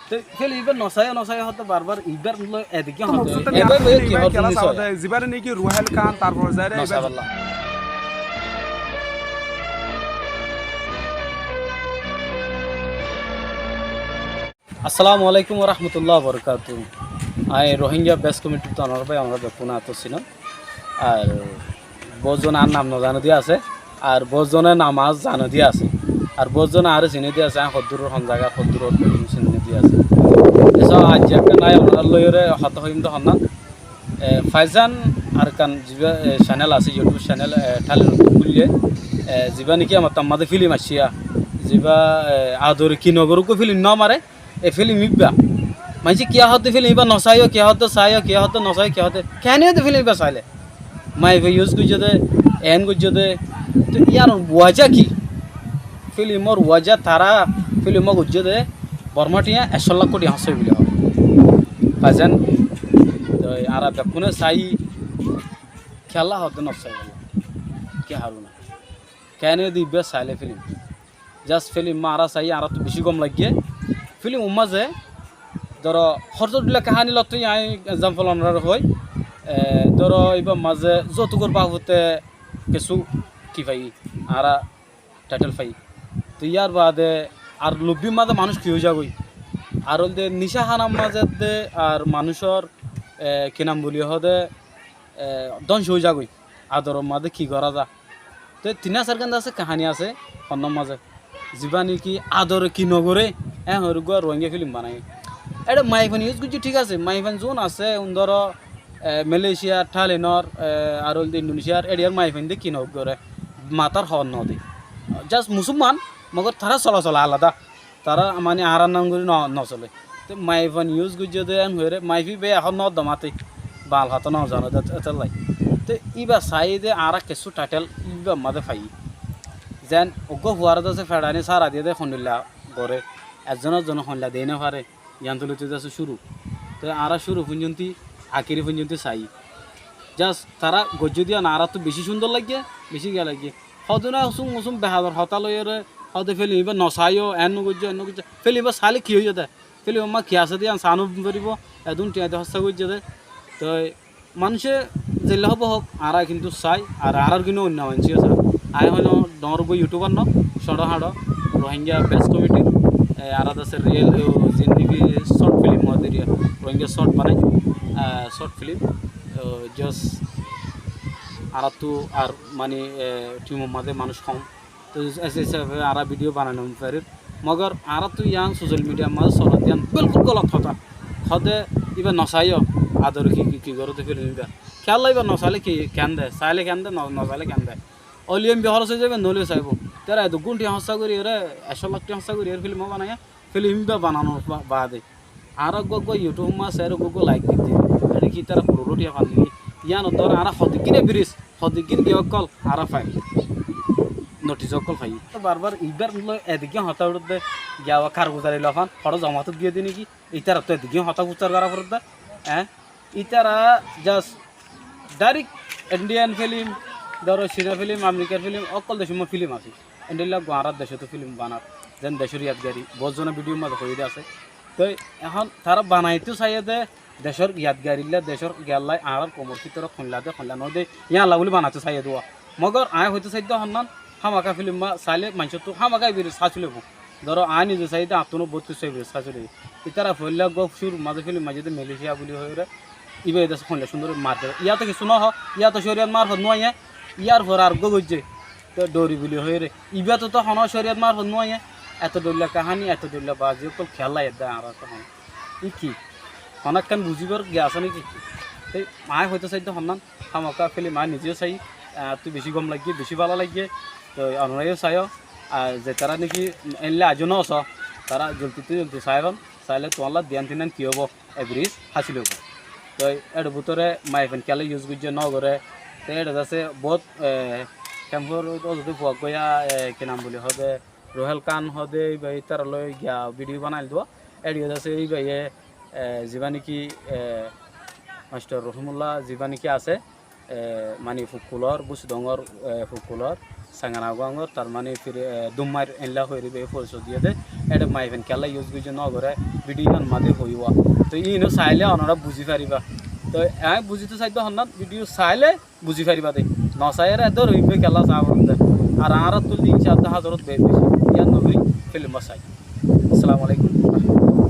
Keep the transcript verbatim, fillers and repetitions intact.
Te fílim ibá nosaiyo, nosaiyo hoódde barbar ibár loi edikká hoódde. Maksud hoódde, ebar ibá boi ki hoódde kiyólla nosaiyo? Zibáre niki Ruhel Kán, tarfor zaire ibá nosaiyo. Assalamu alaikum wa rahmatullahi wa barakatuhu. Añí Rohingya Best Comedy ttú onorar bái, onorar bekkúne át sinó. Ar boóut zone añár nam no zane dé asé, ar boóut zone nam añár zane dé asé, ar boóut zone añáre sine dé asé, añí hoddúr hon zagar, hoddúr hoddúr sine dé asé. Eso aijja ekkán nai onorar loiyóre hotá hoiyum dé honnán. E, Faizan Arkan zibá, e, channel asé, YouTube channel, e, tháli notún kúille, e, zibá niki amar tammá de fílim aiccé, zibá, e, Adore Ki Nogoré uggúa fílim no mare, e fílim ibá. Maincé kiyá hoódde fílim ibá nosaiyo, kiyá hoódde saiyo, kiyá hoódde nosaiyo, kiyá hoódde. Keén de fílim ibá sailé? Maiyafuwa use goijjé dé, eén goijjé dé. Toi yíanor wajá ki? Fílimor wajá tará fílim ibá goijjé dé, Bormá thiañ, ekcó lakó thiañ hóros óiye buli hoó. Faizan, toi añára bekkúne sai, kiyólla hoódde nosai bóli. Ki harone? Keén de ibá sailé fílim? Just fílim añára sai, añáráttu bicí gom laiggé. Fílim or mazé, dóro, horzor dilla kaháni lottú añí example onoráre hoói. E, dóro, ibár mazé zoutukor babote kessú ki fai, añára title fai. Toi yárbaade ar lubbír mazé manúic ki ói zagói. Ar óilde nicá hánar mazé de ar manúicor, e, ki nam buli hoóde, e, dónco ói zagói. Adoror mazé ki gorá za? Te tin asar gán asé, kaháni asé, honnán mazé. Zibá niki Adore Ki Nogoré, eén hoiyóre uggúa Rohingya fílim banaiyé. Eçé maiyafuain use goijjé, thík asé, maiyafuain zun asé, un dóro, e, Malaysia, Thailand or, e, ar óilde Indonesia r, eçiyar maiyafuain de ki nogoré, matár hoón no de. Just Musolman, mogor tará solasola alada. Tará mani añárar nam gorí no, no solé. Te maiyafuain use goijjé dé eén hoiyóre, maiyafuwa ibá ehón no dómate, bal hotá no zane dé, etólla. Te ibá sai dé añára kessú title ibár mazé faiyí. Zeén uggúa fuaré de asé, feçaní sára diyé dé, hondilla goré, ezzone ezzone hondilla dei no faré, yián ttu loitté de asé cúru. Te añára cúru foijjonto, akéri foijjonto saiyí. Just tará goijjé dé yián añáráttu bicí cúndor laiggé, bicí giya laiggé. Hodún sum sum behador hotá loiyóre, hoódde fílim ibá nosaiyo, eén no goijjó, eén no goijjó. Fílim ibá sailé ki óiye dé? Fílim or mazé ki asé dé yián saá no foribó, edún thiañ de hóros goijjé dé. Toi manúice zeilla hoó hoók, añára kintu sai, ar añárar kintu oinno maincé ó sai. Añí hoói no dóñr uggúa YouTuber no, cóñço háñço, Rohingya Best Comedy, e, añára de asé real, o, zindigi short film hoó de, Rohingya short banai, e, short film, o, just añáráttu ar mani, e, team or mazé manúic hom. Toi ese hísafe añára video banai no farir. Mogor añáráttu yián social media r mazé solar de yián bilkul golot hotá. Hoódde ibá nosaiyo, Adore Ki, Ki, Ki Nogoré de fílim ibá. Kiyólla ibá nosailé ki, keén de, sailé keén de, no, nosailé keén de. Óile em bi hóros ói zaibó, no óile saibó. Tará edún thiañ hóros gorí ere, ekcó lak thiañ hóros gorí ere fílim banaiyé, fílim ibá bananor ba-, baade añára uggúa uggúa YouTube mazé sair uggúa uggúa like dite. Eçé ki tará furuló thiañ fan niki? Yián or dóro añára hoddúr gín average, hoddúr gín giya ókkol añára fai. Notice ókkol fai. Barbar ibár loi edikká hotá uçé dé, giya karguzari lofán, hoçé zomatot giyé dé niki? Ítarattu edikká hotá fussar gorá foré dé. Eé? Ítara just direct Indian film, dóro Cina film, Amerikar film, ókkol decór mazé film asé. Endilla uggúa añárar decóttu film banar, zeén decór yadgari, boóut zone video mazé hoiyé de asé. Toi ehón tará banaitó saiyé de decór yadgarilla, decór giyallai añárar koumor fítorot hoilla de, hoilla no de, yíanolla buli banaitó saiyé de. Mogor añí hoitó saidde honnán, hámaka film sailé maincóttu hámaka average hásil óibo. Dóro, añí nize saiyé de añáttu boóut kessú average hásil óiye. Ítara foóila uggúa cúrur mazé film bainaiyé de Malaysia buli hoiyóre, ibá de asé hoilla cúndor marfot. Yíato kessú no hoó, yíato córiyot marfot no aiyé, yárfor ar uggúa goijjé, te dhori buli hoiyóre. Ibá to, to honó córiyot marfot no aiyé, eto dhoilla kaháni, eto dhoilla bazi ókkol kiyólla edde añára to honó. Í ki? Honó ekkán buzíbar giya asé né ki? Te añí hoitó saidde honnán, hámaka film añí nize yó saiyí, añáttu bicí gom laiggé, bicí bála laiggé. Toi onorá yó saiyó, ar zetará niki eénlla aijjó no só, tará zoldittú zoldi saibón, sailé tuáñlla diyan tinan ki óibo, average hásil óibo. Toi ér bútore maiyafuain kiyólla use goijjé no goré, te ér de asé boóut, e, kemfor ózode fua goiyá, e, ki nam buli hoó de, Ruhel Kán hoó de, íba ítara loi giya video banail dua. Ér de asé íbaye, e, zibá niki, e, Mastor Rohimullah zibá niki asé, e, mani fukkulor, Gusidongor, e, fukkulor, Sangana gongor, tar mani firi, e, Dummair eénlla hoiyóre íbaye foriso diyé de. Éçe maiyafuain kiyólla use goijjé no goré, video yían mazé hoiyé. Toi iín ó sailé onora buzí faribá. Toi añí buzítou saidde honnán video sailé buzí faribá de. No saiyére edde roibá kiyólla saá foribó de. Ar añárattú link share de házorot beci beci. Yían no gorí film sai. Assalamu alaikum.